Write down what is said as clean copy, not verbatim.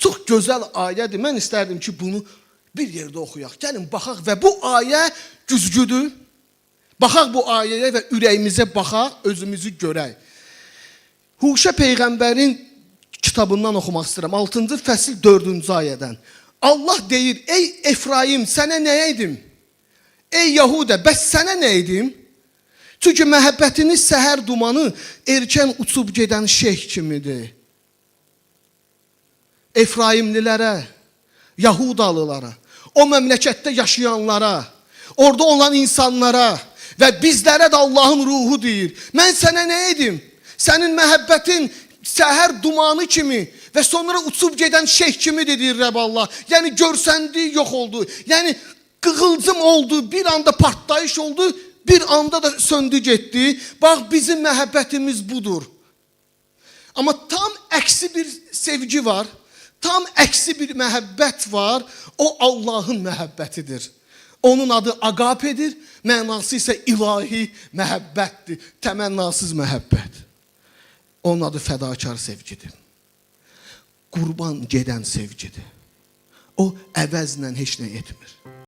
Çox gözəl ayədir. Mən istərdim ki, bunu bir yerdə oxuyaq. Gəlin baxaq və bu ayə güzgüdür. Baxaq bu ayəyə və ürəyimizə baxaq, özümüzü görək. Huşə peyğəmbərin kitabından oxumaq istəyirəm. 6-cı fəsil 4-cü ayədən. Allah deyir: "Ey Efraim, sənə nə edim? Ey Yahudə, bəs sənə nə edim? Çünki məhəbbətiniz səhər dumanı, erkən uçub gedən şeyh kimidir." Efraimlilərə, Yahudalılara, o məmləkətdə yaşayanlara, orada olan insanlara və bizlərə də Allahın ruhu deyir. Mən sənə nə edim? Sənin məhəbbətin səhər dumanı kimi və sonra uçub gedən şeyh kimidir deyir Rəbb Allah. Yəni görsəndi, yox oldu. Yəni qığılcım oldu, bir anda partlayış oldu, bir anda da söndü getdi. Bax bizim məhəbbətimiz budur. Amma tam əksi bir sevgi var. Tam əksi bir məhəbbət var. O Allahın məhəbbətidir. Onun adı agapedir. Mənası isə ilahi məhəbbətdir. Təmənnasız məhəbbət. Onun adı fədakar sevgidir. Qurban gedən sevgidir. O əvəzlə heç nə etmir.